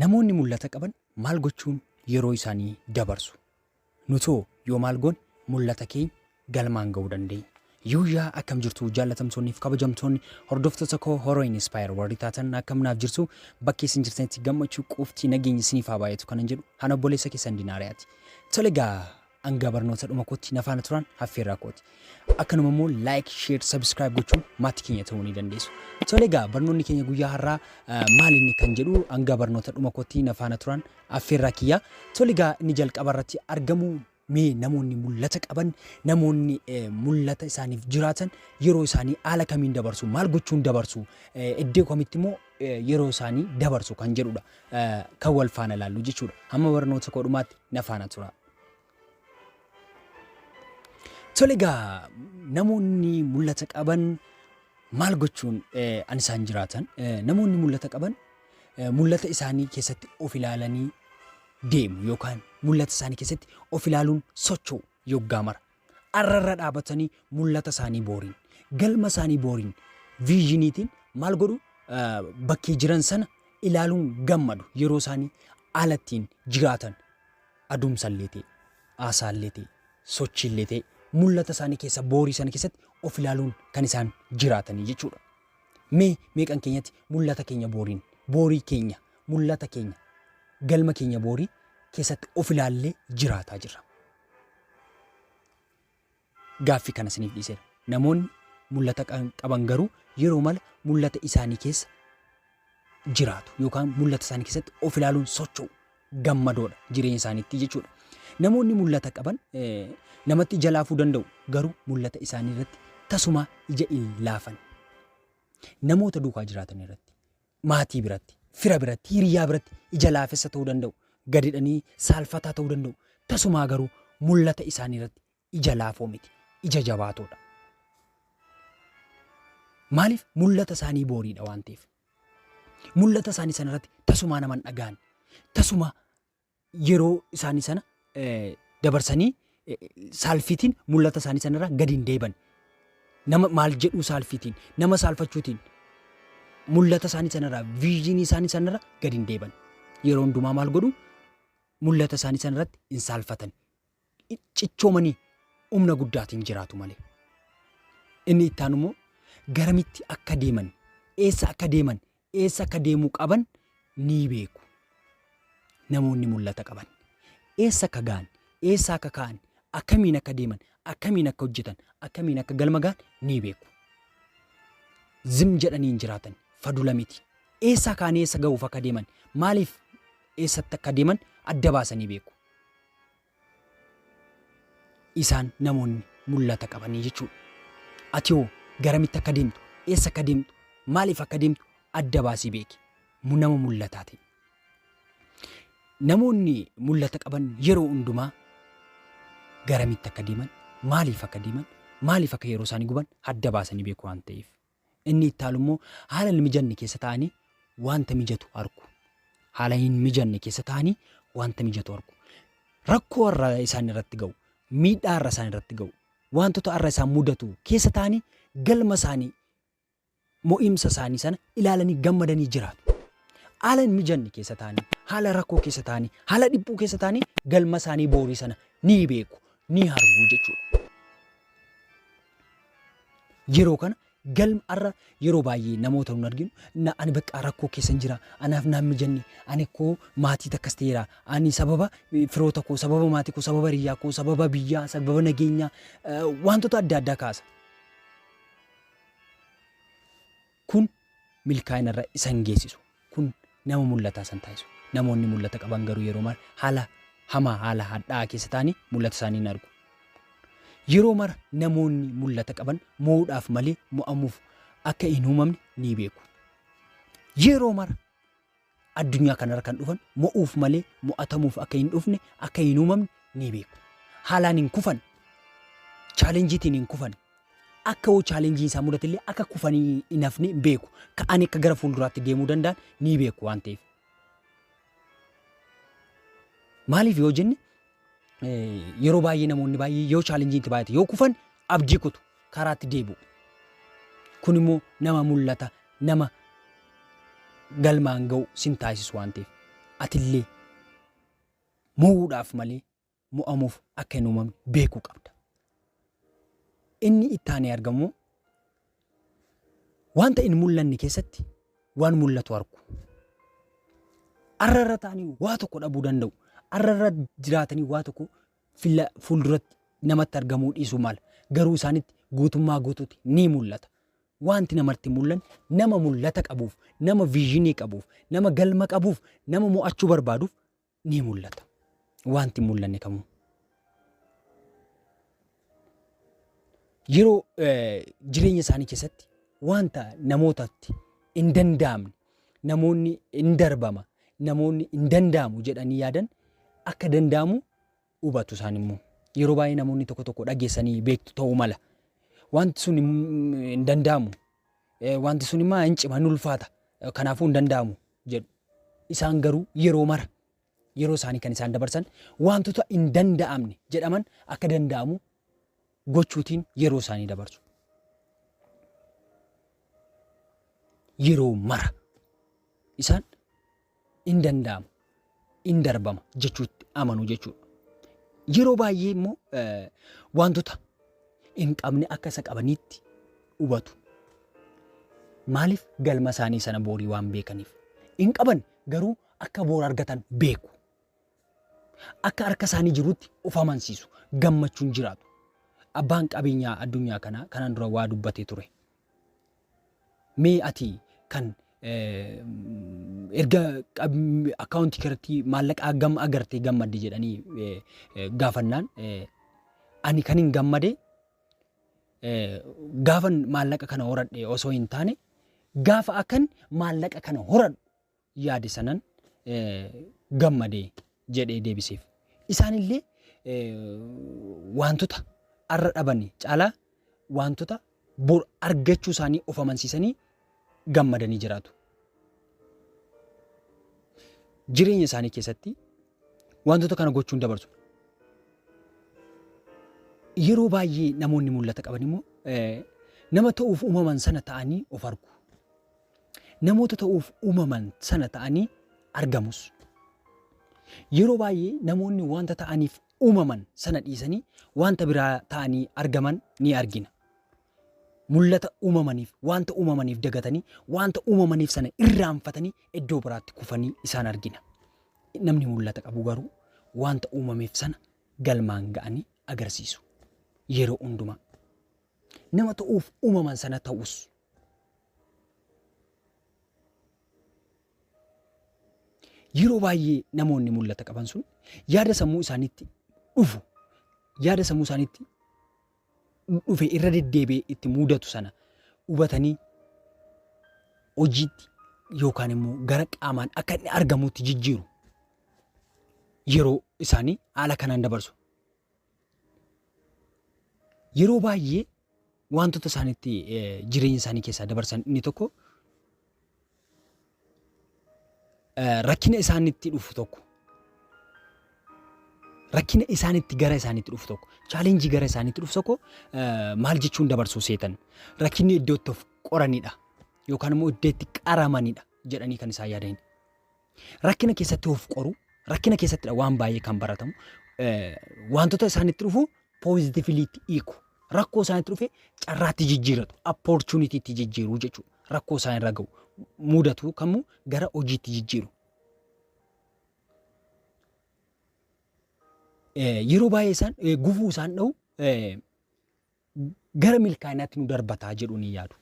Namoonni mul'ata qaban maal gochuun yeroo isaanii dabarsu? Nutoo yoo maal goone mul'ata keenya galmaan ga'uu dandeenya? Yuuyyaa akkam jirtu jaallatamtoonni fi kabajamtoonni hordoftoota koo Horoo Inspire warri taatan akkam naaf jirtu bakki isin jirtanitti gammachuu quuftii nageenyi isiniif haa baay'atu kanan jedhu hana obboleessa keessan Dinaariyaati. Tole egaa hanga barnoota dhuma kootti na faana turan affeerraa kooti. Akkanuma immoo like, share, subscribe gochuun maatii keenya ta'uu ni dandeessu. Tole egaa barnoonni keenya guyyaa har'aa maal inni kan jedhu hanga barnoota dhuma kootti na faana turan affeerraa kiyya. Tole egaa inni jalqaba irratti argamu mee namoonni mul'ata qaban namoonni mul'ata isaaniif jiraatan yeroo isaanii haala kamiin dabarsu maal gochuun dabarsu iddoo kamitti immoo yeroo isaanii dabarsu kan jedhudha kan wal faana ilaallu jechuudha. Hamma barnoota koo dhumaatti na faana tura. Tole egaa namoonni mul'ata qaban maal gochuun an isaan jiraatan namoonni mul'ata qaban mul'ata isaanii keessatti of ilaalanii deemu yookaan mul'ata isaanii keessatti of ilaaluun socho'u yoggaa mara. Arrarra dhaabatanii mul'ata isaanii booriin galma isaanii booriin viizhiniitiin maal godhu bakkee jiran sana ilaaluun gammadu yeroo isaanii haala ittiin jiraatan aduumsallee ta'e, haasaallee ta'e, sochiillee ta'e mul'ata isaanii keessa boorii sana keessatti of ilaaluun kan isaan jiraatanii jechuudha. Mee meeqan keenyatti mul'ata keenya booriin, boorii keenya, mul'ata keenya, galma keenya boorii keessatti of ilaallee jiraataa jirra. Gaaffii kana isiniif dhiiseera. Namoonni mul'ata qaban garuu yeroo mala mul'ata isaanii keessa jiraatu yookaan mul'ata isaanii keessatti of ilaaluun socho'u gammadoodha jireenya isaaniitti jechuudha. Namoonni mul'ata qaban namatti ija laafuu danda'u garuu mul'ata isaanii irratti tasumaa ija hin laafan. Namoota duukaa jiraatan irratti, maatii biratti, fira biratti, hiriyaa biratti ija laafessa ta'uu danda'u, gadidhanii saalfataa ta'uu danda'u. Tasumaa garuu mul'ata isaanii irratti ija laafoo miti, ija jabaatoodha. Maaliif mul'ata isaanii booriidha waan ta'eef. Mul'ata isaanii sana irratti tasumaa nama hin dhaga'an. Tasuma yeroo isaanii sana dabarsanii saalfiitiin mul'ata isaanii sana irraa gadi hin deeban. Nama maal jedhuu saalfiitiin, nama saalfachuutiin mul'ata isaanii sana irraa, viizyinii isaanii sana irraa gadi hin deeban. Yeroo hundumaa maal godhu? Mul'ata isaanii sana irratti hin saalfatan. Cichoomanii humna guddaatiin jiraatu malee. Inni itti aanu immoo garamitti akka deeman, eessa akka deeman, eessa akka deemuu qaban ni beeku. Namoonni mul'ata qaban eessa akka ga'an, eessa akka ka'an, akkamiin akka deeman, akkamiin akka hojjetan, akkamiin akka galma ga'an ni beeku. Zim jedhanii hin jiraatan, fadula miti. Eessaa ka'anii eessa ga'uuf akka deeman, maaliif eessatti akka deeman adda baasanii beeku. Isaan namoonni mul'ata qabanii jechuudha. Ati hoo garamitti akka deemtu, eessa akka deemtu, maaliif akka deemtu adda baasii beeki. Nama mul'ataa ta'e. Namoonni mul'ata qaban yeroo hundumaa garamitti akka deeman, maaliif akka deeman, maaliif akka yeroo isaanii guban adda baasanii beeku waan ta'eef. Inni itti aanu immoo haala hin mijanne keessa ta'anii wanta mijatu argu. Haala hin mijanne keessa ta'anii wanta mijatu argu. Rakkoo har'a isaan irratti ga'u, miidhaa har'a isaan irratti ga'u, wantoota har'a isaan mudatu keessa ta'anii galma isaanii, mo'imsa isaanii sana ilaalanii gammadanii jiraatu. Haala hin mijanne keessa ta'anii, haala rakkoo keessa ta'anii, haala dhiphuu keessa ta'anii galma isaanii boorii sana ni beeku, ni argu jechuudha. Yeroo kana galma har'a yeroo baay'ee namoota nun arginu na ani bakka rakkoo keessan jira anaaf naan mijanne ani koo maatii takkas ta'eera ani sababa firoota koo sababa maatii koo sababa hiriyaa koo sababa biyyaa sababa nageenyaa wantoota adda addaa kaasa. Kun milkaa'ina irra isa hin geessisu. Kun nama mul'ataa san taasisu. Namoonni mul'ata qaban garuu yeroo mara haala hamaa, haala hadhaa'aa keessa ta'anii mul'ata isaanii hin argu. Yeroo mara namoonni mul'ata qaban mo'uudhaaf malee mo'amuuf akka hin uumamne ni beeku. Yeroo mara addunyaa kanarra kan dhufan mo'uuf malee mo'atamuuf akka hin dhufne, akka hin uumamne ni beeku. Haalaan hin kufan, chaalenjiitiin hin kufan. Akka hoo chaalenjiin isaan mudate illee akka kufanii hin hafne hin beeku. Ka'anii akka gara fuulduraatti deemuu danda'an ni beeku waan ta'eef. Maaliif yoo jenne yeroo baay'ee namoonni baay'ee yoo chaalenjiin itti baay'ate yoo kufan abdii kutu karaatti deebi'u. Kun immoo nama mul'ata nama galmaan ga'u sin taasisu waan ta'eef. Atillee mo'uudhaaf malee mo'amuuf akka hin uumamne beekuu qabda. Inni itti aanee argamu wanta hin mul'anne keessatti waan mul'atu argu. Arra irra ta'anii waa tokko dhabuu danda'u. Arra irra jiraatanii waa tokko fila fuulduratti namatti argamuu dhiisuu mala. Garuu isaanitti guutummaa guutuutti ni mul'ata. Wanti namatti hin mul'anne nama mul'ata qabuuf, nama viizhinii qabuuf, nama galma qabuuf, nama mo'achuu barbaaduuf ni mul'ata. Wanti hin mul'anne kamuu. Yeroo jireenya isaanii keessatti wanta namootatti hin danda'amne, namoonni hin darbama, namoonni hin danda'amu jedhanii yaadan akka danda'amu hubatu isaan immoo. Yeroo baay'ee namoonni tokko tokko dhageessanii beektu ta'uu mala. Wanti sun hin danda'amu. Wanti sun immoo hin cima, hin ulfaata. Kanaafuu hin danda'amu jedhu. Isaan garuu yeroo mara yeroo isaanii kan isaan dabarsan wantoota hin danda'amne jedhaman akka danda'amu gochuutiin yeroo isaanii dabarsu. Yeroo mara isaan hin danda'amu, hin darbama jechuutti amanu jechuudha. Yeroo baay'ee immoo wantoota hin qabne akka isa qabaniitti hubatu. Maaliif galma isaanii sana boorii waan beekaniif. Hin qaban garuu akka boor argatan beeku. Akka harka isaanii jirutti of amansiisu, gammachuun jiraatu. Abbaan qabeenyaa addunyaa kanaa kanaan dura waa dubbatee ture. Mee ati kan erga akkaawuntii keetti maallaqa hagam agartee gammadde jedhanii gaafannaan ani kan hin gammade gaafan maallaqa kana horadhe osoo hin taane gaafa akkan maallaqa kana horadhu yaade sanan gammade jedhee deebiseef. Isaanillee waantota arra dhaban caalaa waantota bor argachuu isaanii of amansiisanii gammadanii jiraatu. Jireenya isaanii keessatti wantoota kana gochuun dabarsu. Yeroo baay'ee namoonni mul'ata qaban immoo nama ta'uuf uumaman sana ta'anii of argu. Namoota ta'uuf uumaman sana ta'anii argamus. Yeroo baay'ee namoonni wanta ta'aniif uumaman sana dhiisanii wanta biraa ta'anii argaman ni argina. Mul'ata uumamaniif, wanta uumamaniif dagatanii, wanta uumamaniif sana irraanfatanii iddoo biraatti kufanii isaan argina. Namni mul'ata qabu garuu wanta uumameef sana galmaan ga'anii agarsiisu. Yeroo hundumaa. Nama ta'uuf uumaman sana ta'us. Yeroo baay'ee namoonni mul'ata qaban sun yaada sammuu isaaniitti dhufu, yaada sammuu isaaniitti dhufe irra deddeebi'ee itti mudatu sana hubatanii hojiitti yookaan immoo gara qaamaan akka inni argamutti jijjiiru. Yeroo isaanii haala kanaan dabarsu. Yeroo baay'ee wantoota isaanitti jireenya isaanii keessaa dabarsan inni tokko rakkina isaanitti dhufu tokko rakkina isaanitti gara isaanitti dhufu tokko chaalenjii gara isaanitti dhufu tokko maal jechuun dabarsuu seetan rakkinni iddoo itti of qoranidha yookaan immoo iddoo itti qaramanidha jedhanii kan isaan yaadan. Rakkina keessatti of qoru, rakkina keessattidha waan baay'ee kan baratamu. Wantoota isaanitti dhufu positively hiiku. Rakkoo isaanitti dhufe carraatti jijjiiratu, opportunity jijjiiru jechuudha. Rakkoo isaan irra ga'u mudatu kamuu gara hojiitti jijjiiru. Yeroo baay'ee isaan gufuu isaan dha'u gara milkaa'inaatti nu darbataa jedhu ni yaadu.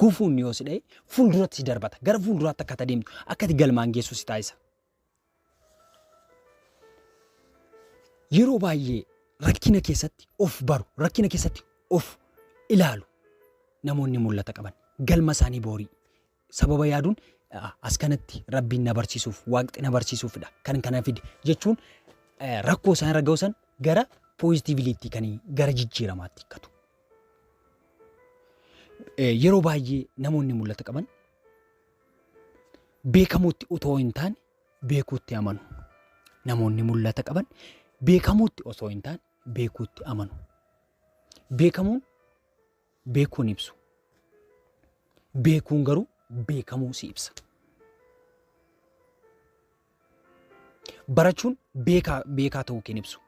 Gufuun yoo si dha'e fuulduratti si darbata. Gara fuulduraatti akka ati adeemtu, akka ati galmaan geessu si taasisa. Yeroo baay'ee rakkina keessatti of baru, rakkina keessatti of ilaalu namoonni mul'ata qaban galma isaanii boorii sababa yaaduun as kanatti rabbiin na barsiisuuf waaqni na barsiisuufidha kan kana fide jechuun rakkoo isaan irra ga'u san gara poozitiiviliitti kan gara jijjiiramaatti hiikkatu. Yeroo baay'ee namoonni mul'ata qaban beekamuutti otoo hin taane beekuutti amanu. Namoonni mul'ata qaban beekamuutti osoo hin taane beekuutti amanu. Beekamuun beekuun ibsu. Beekuun garuu beekamuu si ibsa. Barachuun beekaa beekaa ta'uu kee ibsu.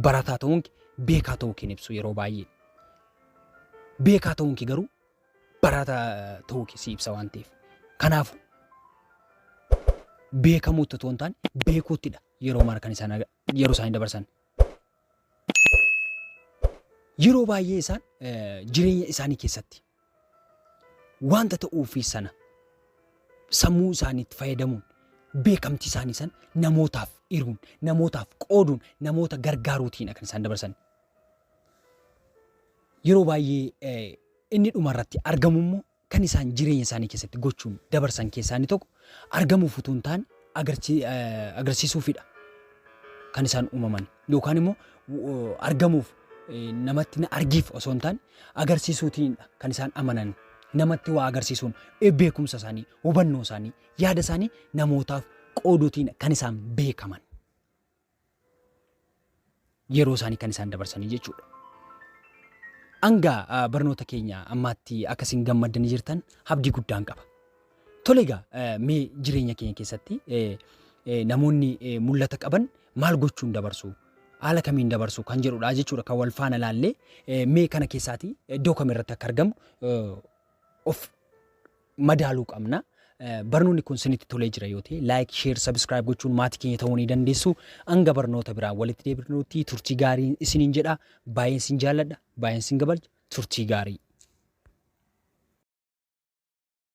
Barataa ta'uun beekaa ta'uu kee ibsu yeroo baay'ee. Beekaa ta'uun kee garuu barataa ta'uu kee si ibsa waan ta'eef. Kanaafuu beekamuutti otoo hin taane beekuuttidha yeroo mara kan isaan yeroo isaanii dabarsan. Yeroo baay'ee isaan jireenya isaanii keessatti wanta ta'uufii sana sammuu isaaniitti fayyadamuun beekamtii isaanii sana namootaaf hiruun, namootaaf qooduun, namoota gargaaruutiinidha kan isaan dabarsan. Yeroo baay'ee inni dhumarratti argamu immoo kan isaan jireenya isaanii keessatti gochuun dabarsan keessaa inni tokko argamuuf utuu hin taane agarsiisuufidha kan isaan uumaman yookaan immoo argamuuf namatti na argiif osoo hin taane agarsiisuutiinidha kan isaan amanan. Namatti waa agarsiisuun beekumsa isaanii, hubannoo isaanii, yaada isaanii namootaaf qooduutiin kan isaan beekaman. Yeroo isaanii kan isaan dabarsanii jechuudha. Hanga barnoota keenya ammaatti akka isin gammaddanii jirtan abdii guddaan qaba. Tole egaa, mee jireenya keenya keessatti namoonni mul'ata qaban maal gochuun dabarsu? Haala kamiin dabarsu kan jedhudha jechuudha kan wal faana laallee. Mee kana keessaati iddoo kamirratti akka argamu of madaaluu qabna. Barnoonni kun isinitti tolee jira yoo ta'e, like, share, subscribe gochuun maatii keenya ta'uu ni dandeessu. Hanga barnoota biraan walitti deebinutti turtii gaarii isiniin jedha. Baay'een isin jaalladha. Baay'een isin kabaja. Turtii gaarii.